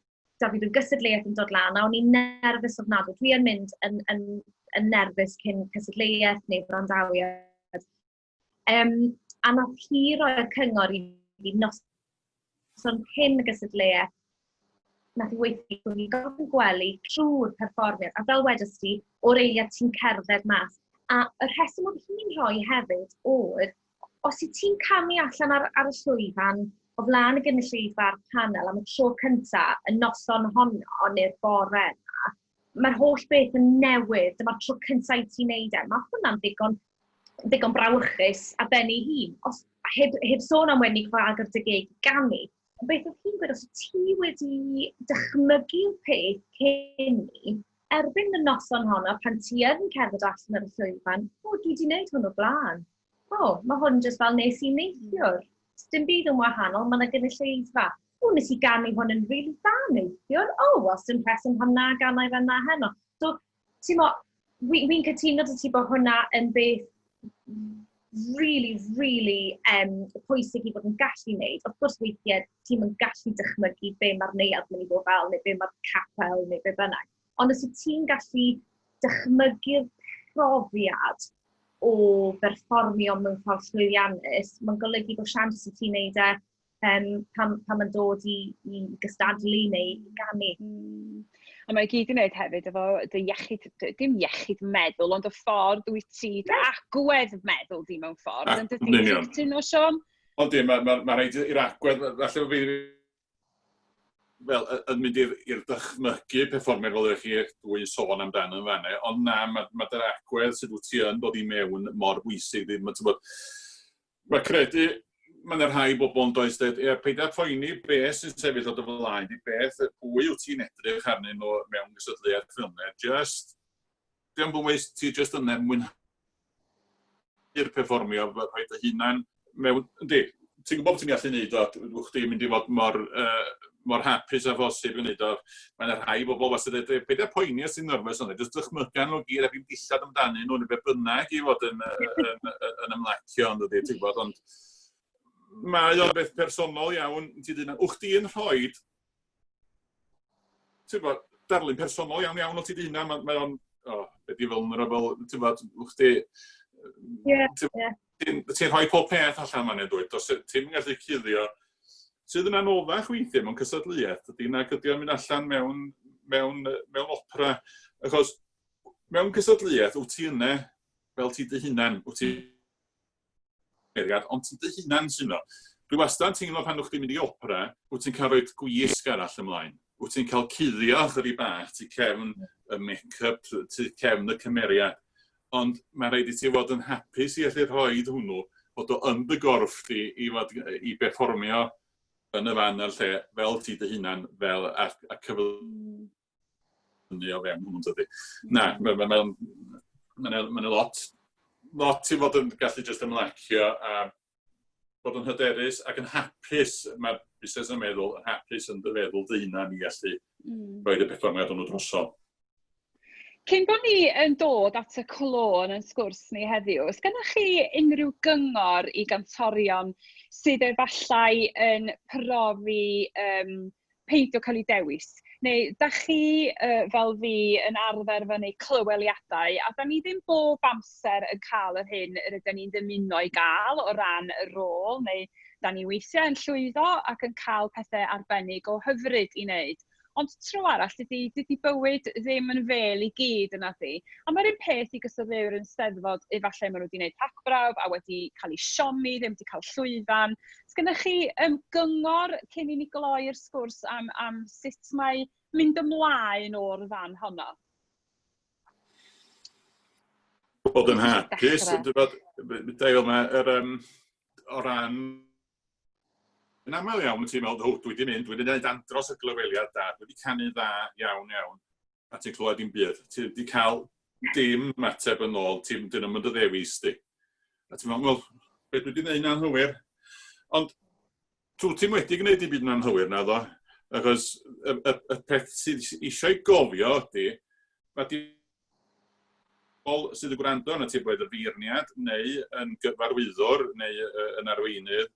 da fi ryw gystadleuaeth yn dod lan, a o'n i'n nerfus ofnadwy. Dwi yn mynd yn nerfus cyn cystadleuaeth neu wrandawiad. A nath hi roi'r cyngor i fi noson cyn y gystadleuaeth, nath hi weithio i fi gofyn gwely trwy'r perfformiad, a fel wedys ti, o'r eiliad ti'n cerdded mas. A y rheswm oedd hi'n rhoi hefyd oedd, os wyt ti'n camu allan ar y llwyfan o flaen y gynulleidfa a'r panel am y tro cynta, y noson honno neu'r bore yna, mae'r holl beth yn newydd, dyma'r tro cynta i ti'n neud e. Mae hwnna'n ddigon brawychus a ben ei hun. Os, heb sôn am wedyn i agor dy geg i ganu. Ond beth oedd hi'n gweud, os ti wedi dychmygu'r peth cyn ni, erbyn y noson honno, pan ti yn cerdded allan ar y llwyfan, o, dwi wedi gwneud hwn o blaen. O, mae hwn jyst fel nes i neithiwr. Dim byd yn wahanol, mae yna gynulleidfa. O, nes i ganu hwn yn rili dda neithiwr. O, wel, sy'n rheswm pam na ganau fel na heno. So, ti'n mo, fi'n wi cytuno dy ti bod hwnna yn beth really, really pwysig i fod yn gallu wneud. Wrth gwrs, weithiau ti'n yn gallu dychmygu be mae'r neuadd mynd i fod fel, neu be mae'r capel, neu be bynnag. Ond os wyt ti'n gallu dychmygu'r profiad o berfformio mewn ffordd llwyddiannus, mae'n golygu bod siawns i ti'n neud e pan mae'n dod i gystadlu neu i ganu. A mae i gyd i wneud hefyd efo dy iechyd, dim iechyd meddwl, ond y ffordd wyt ti, dy agwedd meddwl di mewn ffordd. Yn dydy, ti'n cytuno, Siôn? Ond di, mae ma, ma rhaid i'r agwedd, falle bod fi fel, yn mynd i'r dychmygu perfformiad fel ydych chi dwy sôn amdano yn fanna, ond na, mae ma dy'r agwedd sydd wyt ti yn dod i mewn mor bwysig. Mae, mae credu, mae yna rhai bobl yn does dweud, ie, paid â phoeni beth sy'n sefyll o dy flaen di, beth, pwy wyt ti'n edrych arnyn nhw mewn gystadleuaeth ffilmiau, just, diolch bwys, ti just yna mwynhau'r perfformio, rhoi dy hunan mewn, yndi, ti'n gwybod beth ti'n gallu neud o, wyt chdi'n mynd i fod mor hapus â phosib yn neud o. Mae yna rhai bobl wastad yn dweud, paid â poeni os ti'n nervous, ond jyst dychmyga nhw gyd a ddim dillad amdanyn nhw, neu be bynnag i fod yn ymlacio, ond ydy, ti'n gwybod, ond mae o'n beth personol iawn, ti'n dweud, wch di'n rhoi, ti'n gwybod, darlun personol iawn iawn o ti dy hunan, mae o'n, oh, be di vulnerable, ti'n gwybod, wch di, ti'n rhoi pob peth allan fan hyn, dwyt, os ti'n gallu cuddio, sydd yn anoddach weithiau mewn cystadleuaeth, ydy nag ydy o'n mynd allan mewn opera, achos mewn cystadleuaeth, wyt ti yna fel ti dy hunan, wyt ti cymeriad, ond ti dy hunan sy'n yno. Dwi wastad yn teimlo pan wyt ti'n mynd i opera, wyt ti'n cael rhoi gwisg arall ymlaen. Wyt ti'n cael cuddio chydig bach, tu cefn y make-up, tu cefn y cymeriad. Ond mae rhaid i ti fod yn hapus i allu rhoi hwnnw, fod o yn dy gorff di i, fod, i berfformio yn y fan a'r lle fel ti dy hunan, fel a cyflynu o fewn hwnnw, dydy. Na, mae'n ma, ma, ma, ma lot i fod yn gallu jyst ymlacio a bod yn hyderus ac yn hapus, mae'r busnes yn meddwl, yn hapus yn dy feddwl dy hunan i gallu rhoi y perfformiad hwnnw drosodd. Cyn bod ni yn dod at y clo yn sgwrs ni heddiw, oes gennych chi unrhyw gyngor i gantorion sydd efallai yn profi peidio cael eu dewis? Neu da chi, fel fi, yn arfer fyny clyweliadau, a da ni ddim bob amser yn cael yr hyn yr ydyn ni'n dymuno i gael o ran y rôl, neu da ni weithiau yn llwyddo ac yn cael pethau arbennig o hyfryd i wneud. Ond tro arall, dydy bywyd ddim yn fel i gyd yna di. A mae'r un peth i gystadleuwyr yn Steddfod, efallai maen nhw wedi gwneud rhagbrawf a wedi cael eu siomi, ddim wedi cael llwyfan. Oes gennych chi gyngor cyn i ni gloi'r sgwrs am sut mae mynd ymlaen o'r fan honno? Bod yn hapus, o ran yn aml iawn ti'n meddwl, o, dwi wedi mynd, dwi wedi gwneud andros o glyweliad da, dwi wedi canu dda iawn iawn, a ti'n clywed dim byd. Ti wedi cael dim ymateb yn ôl, ti'n dyn nhw'n mynd dy ddewis di. A ti'n meddwl, wel, be dwi wedi gwneud yn anghywir? Ond dwi ti'n wedi gwneud dim byd yn anghywir na ddo, achos y peth sydd eisiau gofio ydy, mae di bobl sydd yn gwrando arna ti, boed y feirniad neu yn gyfarwyddwr neu yn arweinydd,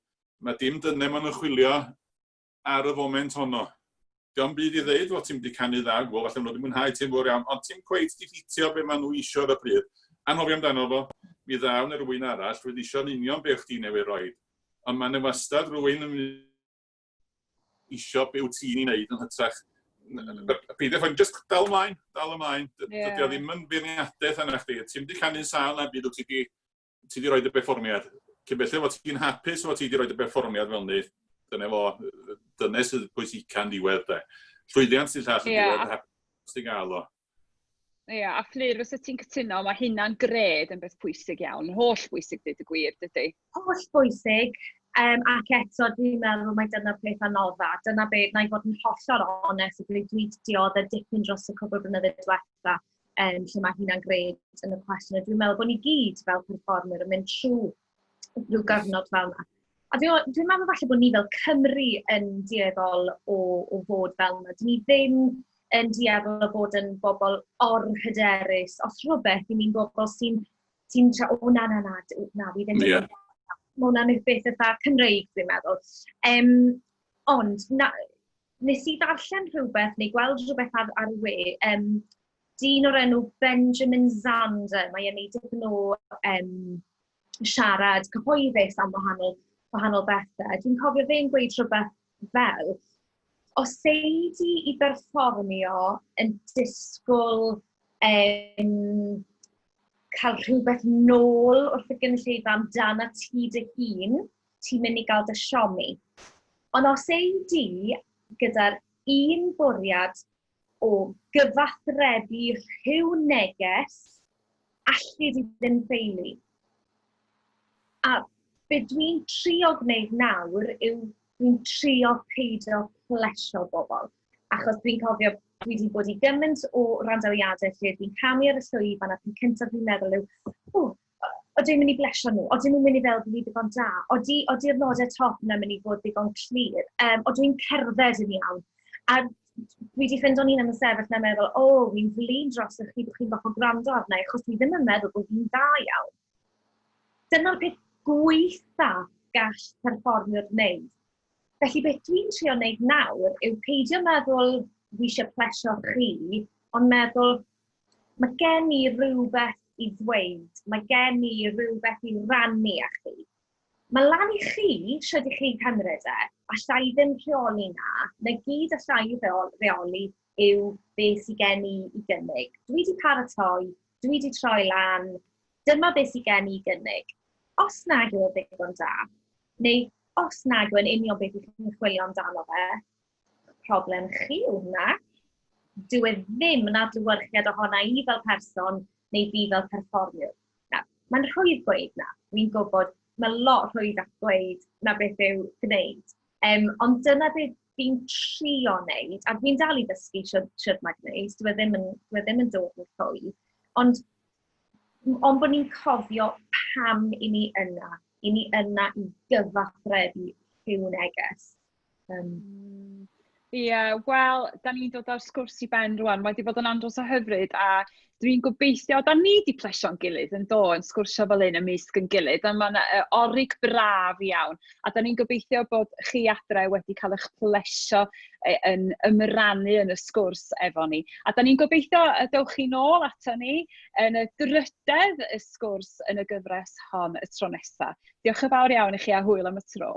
mae dim dyna maen nhw'n chwilio ar y foment honno. Dio'm byd i ddeud fod ti'n mynd i canu dda, gwybod, falle maen nhw wedi mwynhau ti'n fawr iawn, ond ti'n cweit di ffitio be maen nhw isio ar y pryd. Anghofio amdano fo, mi ddaw 'na rywun arall wedi isio'n union be o'ch ti newydd roid. Ond mae'n wastad rhywun yn isio be wyt ti'n ei wneud yn hytrach. Peidio phoeni, just dal ymlaen, dal ymlaen. Dydy o ddim yn feirniadaeth arna chdi. Ti'n mynd i canu'n sâl na byd, wyt ti wedi rhoi y perfformiad. Cyn belled fod ti'n hapus fod ti wedi rhoi y perfformiad fel ni, dyna fo, dyna sydd pwysica'n diwedd de. Llwyddiant sy'n llall yn diwedd, hapus ti'n gael o. Ie, a Fflur, fysa ti'n cytuno, mae hynna'n gred yn beth pwysig iawn, holl bwysig dweud y gwir, dydy? Holl bwysig, ac eto dwi'n meddwl mai dyna'r peth anodda. Dyna be, na i fod yn hollol onest, dwi wedi dioddef dipyn dros y cwbl blynyddoedd diwetha, lle mae hynna'n gred yn y cwestiwn. Dwi'n meddwl bod ni gyd fel perfformwyr yn mynd trwy rhyw gyfnod fel yna. A dwi'n dwi meddwl falle bod ni fel Cymru yn dueddol o, o fod fel yna. Dyn ni ddim yn dueddol o fod yn bobl orhyderus. Os rhywbeth, i ni'n bobl sy'n sy o na, na, na, na, fi ddim. Yeah. Mae hwnna'n beth eitha Cymreig, dwi'n meddwl. Um, ond, na, nes i ddarllen rhywbeth neu gweld rhywbeth ar, ar y we, um, dyn o'r enw Benjamin Zander, mae e'n neud dipyn o um, siarad cyhoeddus am wahanol, wahanol bethau. Dwi'n cofio fe'n gweud rhywbeth fel, os ei di i berfformio yn disgwyl um, cael rhywbeth nôl wrth y gynulleidfa amdana ti dy hun, ti'n mynd i gael dy siomi. Ond os ei di gyda'r un bwriad o gyfathrebu rhyw neges, allu di ddim ffeili. A be dwi'n trio gwneud nawr yw dwi'n trio peidio plesio bobl. Achos dwi'n cofio dwi wedi bod i gymaint o randawiadau lle dwi'n camu ar y llwyfan a peth cyntaf dwi'n meddwl yw, o, ydw i'n mynd i blesio nhw? Odyn nhw'n mynd i fel bod fi ddigon da? Odi, odi'r nodau top yna mynd i fod ddigon clir? Um, odw i'n cerdded yn iawn? A dwi wedi ffindo'n hun yn y sefyll na meddwl, o, oh, fi'n flin dros chi bod chi'n goffo gwrando arna achos dwi ddim yn meddwl bod fi'n dda iawn. Dyna'r peth gweitha gall perfformiwr wneud. Felly beth dwi'n trio wneud nawr yw peidio meddwl fi eisiau plesio chi, ond meddwl mae gen i rhywbeth i ddweud, mae gen i rhywbeth i rannu â chi. Mae lan i chi, sut ydych chi'n cymryd e, allai ddim rheoli na, na gyd allai reoli yw beth sydd gen i i gynnig. Dwi wedi paratoi, dwi wedi troi lan, dyma beth sydd gen i i gynnig. Os nag yw e ddigon da, neu os nag yw e'n union beth ych chi'n chwilio amdano fe, problem chi yw hwnna. Dyw e ddim yn adlewyrchiad ohona i fel person neu fi fel perfformiwr. Na, mae'n rhwydd gweud na. Fi'n gwybod mae lot rhwyddach gweud na beth yw gwneud. Um, ond dyna beth fi'n trio wneud, a fi'n dal i ddysgu siwt, siwt mae gwneud, dwi e ddim yn, dwi e ddim yn dod yn rhwydd. Ond, ond bod ni'n cofio pam i ni yna, i ni yna i gyfathrebu rhyw neges. Um, Ie, yeah, wel, da ni'n dod â'r sgwrs i ben rwan. Mae wedi bod yn andros o hyfryd a dwi'n gobeithio, da ni wedi plesio'n gilydd yn do, yn sgwrsio fel un ymysg yn gilydd, a mae'n orig braf iawn. A da ni'n gobeithio bod chi adre wedi cael eich plesio yn ymrannu yn y sgwrs efo ni. A da ni'n gobeithio y dewch chi nôl ato ni yn y drydedd y sgwrs yn y gyfres hon y tro nesaf. Diolch yn fawr iawn i chi a hwyl am y tro.